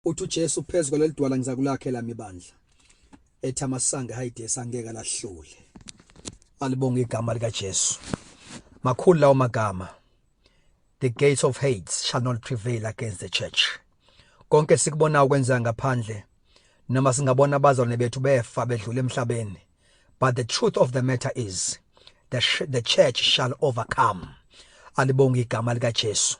Uthi uJesu phezu kwaleli dwala ngizakulakha elami ibandla. Ethi amasango eHayidesi angeke alahlule. Alibonge igama likaJesu. Makhulu lawo magama. The gates of Hades shall not prevail against the church. Konke sikubonayo kwenzeka ngaphandle noma singabona abazalwane bethu befa bedlula emhlabeni. But the truth of the matter is the church shall overcome. Alibonge igama likaJesu.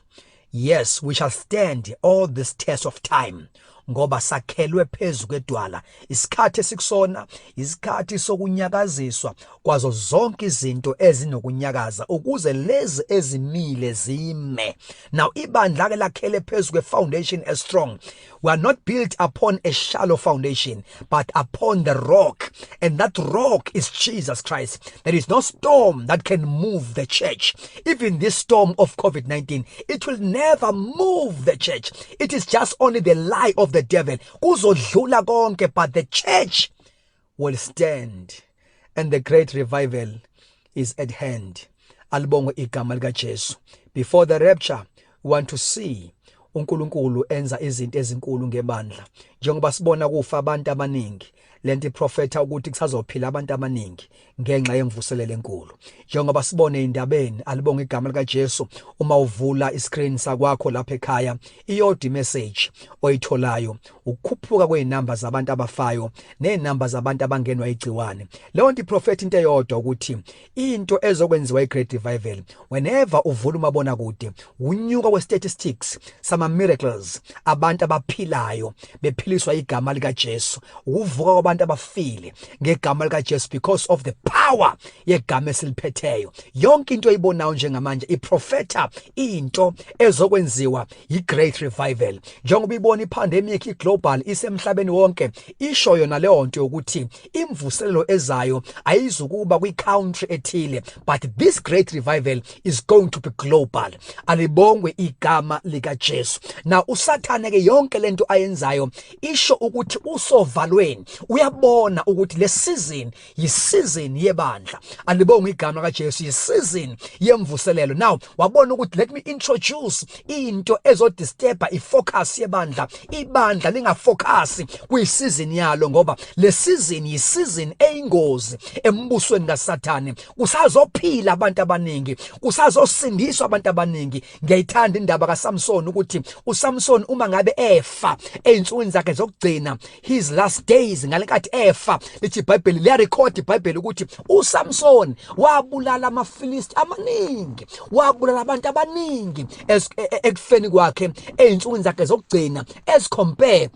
Yes, we shall stand all this test of time ngoba sakhelwe phezu kwedwala. Isikhathi esikusona isikhathi sokunyakaziswa kwazo zonke izinto ezinokunyakaza ukuze lezi ezimile zime. Now ibandla ke lakhele phezu kwe-foundation as strong. We are not built upon a shallow foundation, but upon the rock. And that rock is Jesus Christ. There is no storm that can move the church. Even this storm of COVID-19, it will never move the church. It is just only the lie of the devil. Kuzodlula konke, but the church will stand. And the great revival is at hand. Alibongwe igama likaJesu. Before the rapture, we want to see uNkulunkulu enza izinto ezinkulu ngebandla. Njengoba sibona kufa abantu abaningi, lento iprofetha ukuthi kusazophila abantu abaningi ngenxa yemvuselelo enkulu. Njengoba sibone indabeni, alibonge igama likaJesu, uma uvula iscreen sakwakho lapha ekhaya, iyodwa message oyitholayo ukukhuphuka kwezinamba zabantu abafayo nezinamba zabantu abangenwa igciwane. Leyo nto iprofetha into eyodwa, ukuthi into ezokwenziwa iGreat Revival, whenever uvula umabona kude, unyuka kwe-statistics sama miracles, abantu abaphilayo bephiliswa igama likaJesu, ukuvuka kwabantu abafile ngegama likaJesu, because of the power yegama esiliphetheyo. Yonke into oyibonayo njengamanje iprofetha into ezokwenziwa i-Great Revival. Njengoba ibona i-pandemic i-global, isemhlabeni wonke, isho yona leyo nto yokuthi imvuselelo ezayo ayizukuba kwi-country ethile, but this great revival is going to be global. Alibongwe igama likaJesu. Now uSathane ke, yonke lento ayenzayo isho ukuthi usovalweni, uyabona ukuthi le season yi-season yebandla. Alibongwe igama likaJesu. Yi-season yemvuselelo. Now wabona ukuthi let me introduce into ezodisturba ifocus yebandla, ibandla lingafocus kwi-season yalo, ngoba le season yi-season eyingozi embusweni kaSathane. Kusazophila abantu abaningi, kusazosindiswa abantu abaningi. Ngiyayithanda indaba kaSamson, ukuthi uSamson uma ngabe efa einsukwini zakhe zokugcina, his last days, ngalenkathi efa, lithi iBhayibheli, liyarecord iBhayibheli ukuthi uSamson wabulala amaFilisti amaningi, wabulala abantu abaningi ekufeni kwakhe einsukwini zakhe zokugcina as compare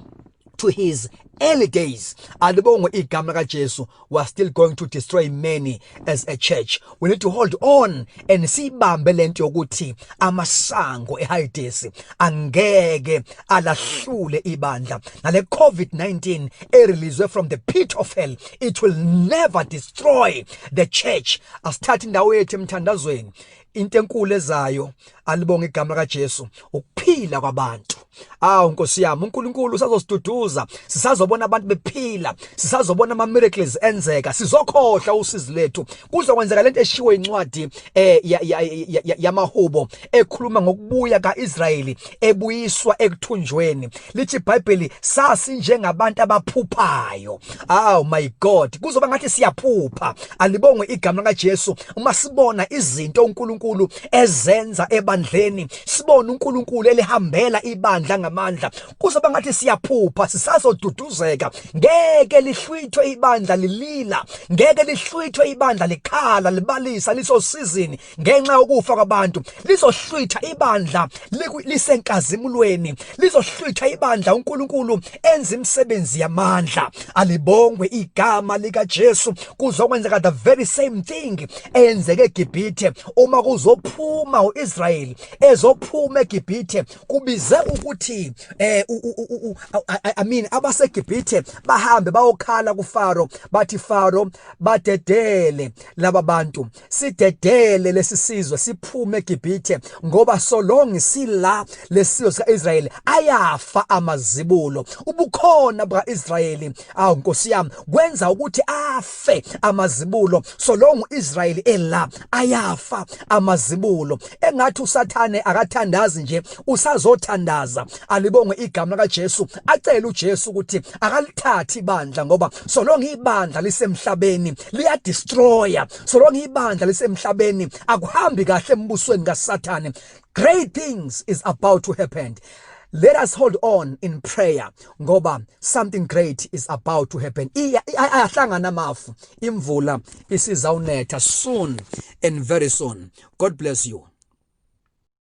to his early days. Alibongwe igama kaJesu. We are still going to destroy many as a church. We need to hold on and sibambe lento yokuthi amasango eHayidesi angeke alahlule ibandla. Nale COVID-19 ereleaswe from the pit of hell, it will never destroy the church. Asithathe indawo yethu emthandazweni. Into enkulu ezayo, alibonge igama likaJesu, ukuphila kwabantu. Awu Nkosi yami, uNkulunkulu usazosiduduza, sisazobona abantu bephila, sisazobona ama miracles enzeka, sizokhohlwa usizi lethu. Kuzokwenzeka lento eshiwo incwadi yamahubo ekhuluma ngokubuya kaIsrayeli ebuyiswa ekuthunjweni. Lithi iBhayibheli sasinjengabantu abaphuphayo. Oh my God, kuzoba ngathi siyaphupha. Alibongwe igama likaJesu. Uma sibona izinto uNkulunkulu ezenza ebandleni, sibona uNkulunkulu elihambela ibandla ngamandla, kuzoba ngathi siyaphupha. Sisazoduduzeka. Ngeke lihlwithwe ibandla lilila, ngeke lihlwithwe ibandla likhala, libalisa lisosizini ngenxa yokufa kwabantu. Lizohlwitha ibandla lisenkazimulweni, lizohlwitha ibandla uNkulunkulu enza imisebenzi yamandla. Alibongwe igama likaJesu. Kuzokwenzeka the very same thing eyenzeke eGibhithe uma kuzophuma uIsrayeli, ezophuma eGibhithe, kubize ukuthi I mean abaseGibhithe bahambe bayokhala kuFaro, bathi, "Faro, badedele laba bantu, sidedele lesi sizwe siphume eGibhithe, ngoba so long sila lesizwe sikaIsrayeli ayafa amazibulo." Ubukhona bukaIsrayeli, awu Nkosi yami, kwenza ukuthi afe amazibulo. So long uIsrayeli ela, ayafa amazibulo. Engathi uSathane akathandazi nje, usazothandaza. ibandla. Alibongwe igama likaJesu. Acele uJesu ukuthi akalithathi ibandla, ngoba so long ibandla lisemhlabeni liya destroyer, so long ibandla lisemhlabeni akuhambi kahle embusweni kaSathane. Great things is about to happen. Let us hold on in prayer, ngoba something great is about to happen. Ayahlangana amafu, imvula isizawunetha soon and very soon. God bless you.